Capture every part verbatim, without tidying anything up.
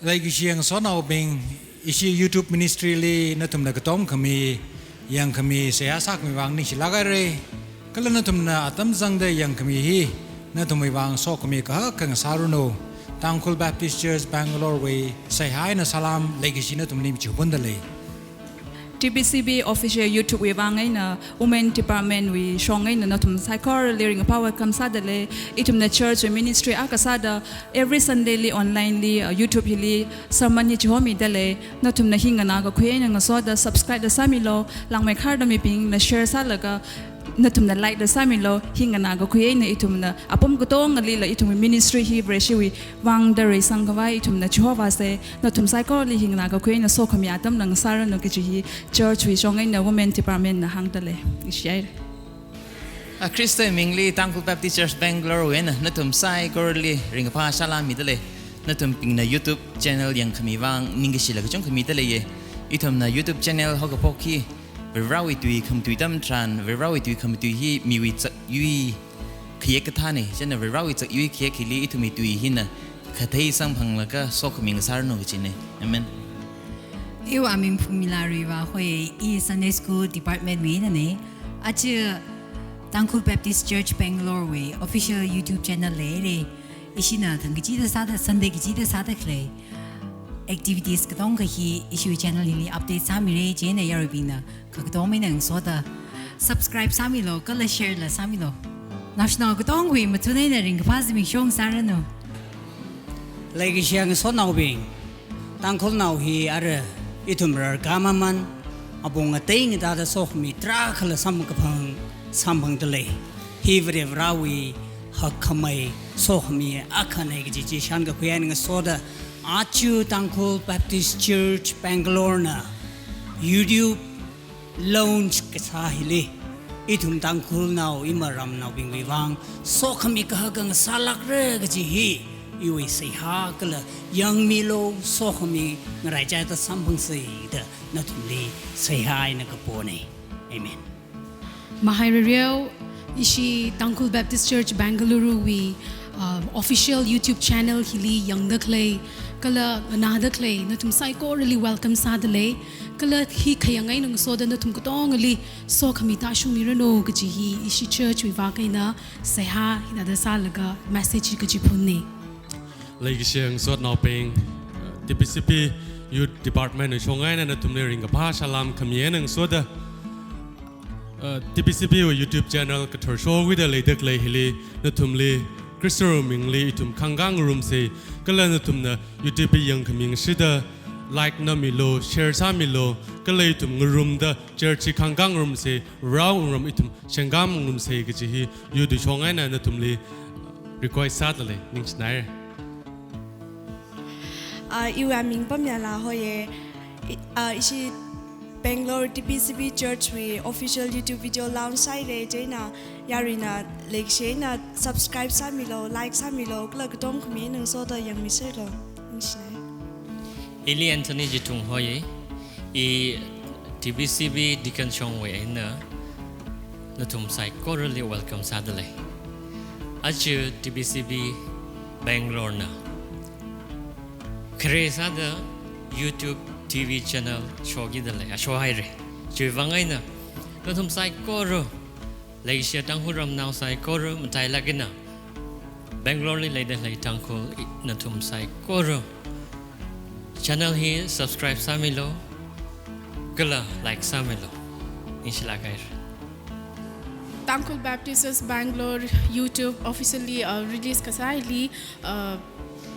Leikashi ngasotnaobing, ishi YouTube ministry li nathumna katom khami, yangkhami, seihā sākhami vang ningshilāk haira. Kala nathumna atam zangda yangkhami hi nathumwui vang sokhami kahaka ngasāranu. Tangkhul Baptist Church Bangalore wui seihā eina salam leikashi nathumli michiphundalei. T B C B official YouTube wui vang eina Women Department wui shong eina nathum saikorali ringkaphā welcome sādalei. Ithumna church wui ministry akha sāda every Sunday li online li, uh, YouTube hili sermon hi chihomidalei. Nathumna hi nganākakhui eina ngasoda subscribe da sāmilu. Langmeikharda mibingna share sālaga nathumna like da sāmilu. Hi nganākakhui eina ithumna apam katongalila ithumwui ministry hi Vareshiwui vang da reisangkhavai ithumna chihovāsa. Nathum saikorali hi nganākakhui eina sokhami atamla ngasāranu kaji hi church wui shong eina Women Department na hāngdalei. Ishi haira. A Khrista mingli Tangkhul Baptist Church Bangalore wui eina nathum saikorali ringkaphā salam midalei. Nathumbingna YouTube channel yangkhami vang ningkashila kachungkha midalei. Ithumna YouTube channel haokaphok hi Varewui tui khamatui atam tharan, Varewui tui khamatui hi miwui zakyui khayek kathāna. Chieina Varewui zakyui khayek hili ithumwui tui hina khathei samphanglaga sokhami ngasāranu kajina. Amen. Iwui aming Phungmila Ruivah hoi, i Sunday School Department wui einana. Aja Tangkhul Baptist Church Bangalore wui official YouTube channel leira. Ishina thang kachida sāda, Sunday kachida sāda khalei activities katongkha hi ishiwui channel hili update sāmira. Chieina yaruibingna kakatom eina ngasoda subscribe sāmilu, kala share la sāmilu. Naoshinao katongwui mathun eina ringkaphā zimiksho ngasāranu. Leikashi ngasotnaobing, Tangkhulnao hi ara ithum rarkā mamān, apong ngatei ngatāda sokhami tarākhala samkaphang samphangdalei. Hi Vare Varewui hakkhamei sokhami akhana kaji chi shānkakhui eina ngasoda, aja Tangkhul Baptist Church Bangalore na YouTube launch kasā hili, ithum Tangkhulnao ima ramnaobingwui vang sokhami kahaka ngasālākra kaji hi iwui seihā kala yangmilu, sokhami ngaraichatta samphangsa da nathumli seihā eina kapona. Amen. Mahai rareo, ishi Tangkhul Baptist Church Bangalore wui, uh, official YouTube channel hili yangda khalei, kala nganāda khalei, nathum saikorali welcome sādalei. Kala hi khayang eina ngasoda nathum katongali sokhami tāshungmiranu kaji hi ishi church wui vang eina seihā hithāda sālaga message hi kachiphunna. Leikashi ngasotnaobing, T B C B Youth Department wui shong eina nathumli ringkaphā salam khami eina ngasoda, uh, T B C B wui YouTube channel kathar shokhuida leida khalei hili nathumli Khristawui mingli ithum khangkā ngarumsa, kala nathumna YouTube yangkhami ngashida like na milu, share sāmilu, kala ithum ngarumda church hi khangkā ngarumsa, rao ngarum ithum shangkā ngarumsa kaji hi YouTube shong eina nathumli request sādalei, ningshina haira. Ah, iwui aming Pamyala hoye. I, ah, ishi Bangalore T B C B Church wui official YouTube video launch sāhaira. Chieina yaruina leikashi eina subscribe sāmilu, like sāmilu, kala katom khami eina ngasoda yangmiserlu. Ningshina. Ili Anthony Jithung hoye. I T B C B Deacon shongwui eina nathum saikorali welcome sādalei. Aja T B C B Bangalore na khare sāda YouTube T V channel shokidalei, asho haira. Chiwui vang eina nathum saikora, leishiya Tangkhul ramnao saikora, matailāk eina Bangalore li leida khalei Tangkhul i-, nathum saikora channel hi subscribe sāmilu, kala like sāmilu. Ningshilāk haira. Tangkhul Baptist Church Bangalore YouTube officially, uh, release kasā hili, uh,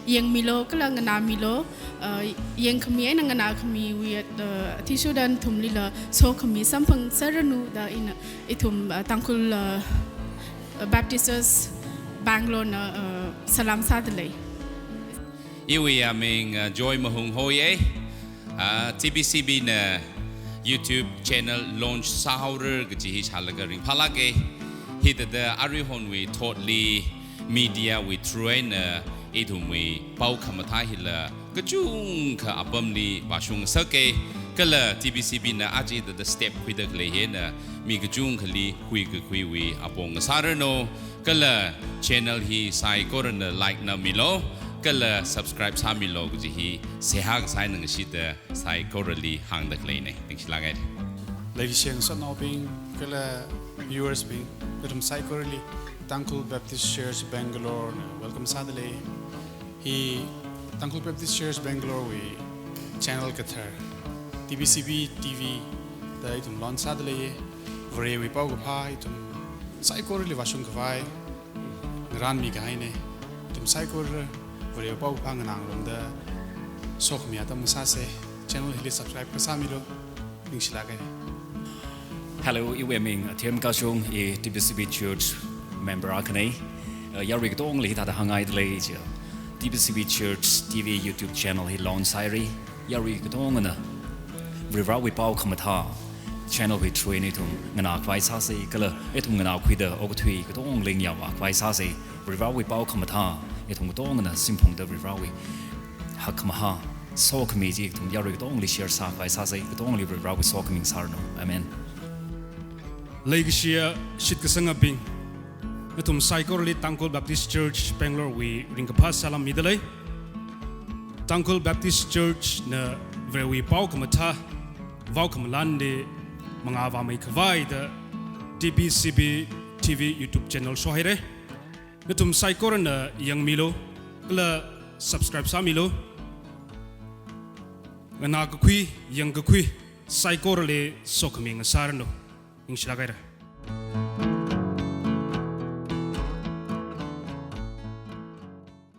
yangmilu, kala nganāmilu, uh, yangkhami eina nganākhamiwui, uh, athishurda nathumlila sokhami samphangserranu da ina ithum, uh, Tangkhul, uh, Baptist Church Bangalore na, uh, salam sādalei. Iwui aming, uh, Joy Mahung hoye. Uh, T B C B na YouTube channel launch sāhaora kaji hi shālaga ringphālāka. Hithāda aruihonwui thotli media wui through eina ithumwui pao khamathā hila kachungkha apamli vāshung sāka. Kala T B C B na aja hithāda step khuida khalei hina mi kachungkhali huikakhuiwui apong ngasāranu. Kala channel hi saikorana like na milu. kala subscribe sāmilu kaji hi seihā kasā eina ngashida saikorali hāngda khaleina. Ningshilāk haira. Leikashi ngasotnaobing kala viewers bing, nathum saikorali Tangkhul Baptist Church Bangalore na welcome sādalei. Hi Tangkhul Baptist Church Bangalore wui channel kathar T B C B T V da ithum launch sādalei. Varewui paokaphā ithum saikorali vāshung khavai ngaranmi kahaina. Ithum saikora Varewui paokaphā nganā ngarumda sokhami atam ngasāsa. Channel hili subscribe kasāmilu. Ningshilāk haira. Hello, iwui ming Athem Kashung, i T B C B Church member akhana. Uh, yarui katongli hithāda hāngngaidalei chi. T B C B Church T V YouTube channel hi launch sāhaira. Yarui katongana Varivarāwui pao khamathā channel hi through eina ithum nganākhavai sāsa, kala ithum nganākhuida okathui katongli ngayāvākhavai sāsa. Varivarāwui pao khamathā ithum katongana simphungda Varivarāwui hakkhamahā sokhami chi ithum yarui katongli share sākhavai sāsa. Katongli Varivarāwui sokhami ngasāranu. Amen. Leikashiya shitkasangabing, nathum saikorali Tangkhul Baptist Church Bangalore wui ringkaphā salam midalei. Tangkhul Baptist Church na Varewui pao khamathā vaokhamalanli mangā vāmei khavai da T B C B T V YouTube channel shohaira. Nathum saikorana yangmilu, kala subscribe sāmilu. Nganākakhui, yangkakhui saikorali sokhami ngasāranu. Ningshilāk haira.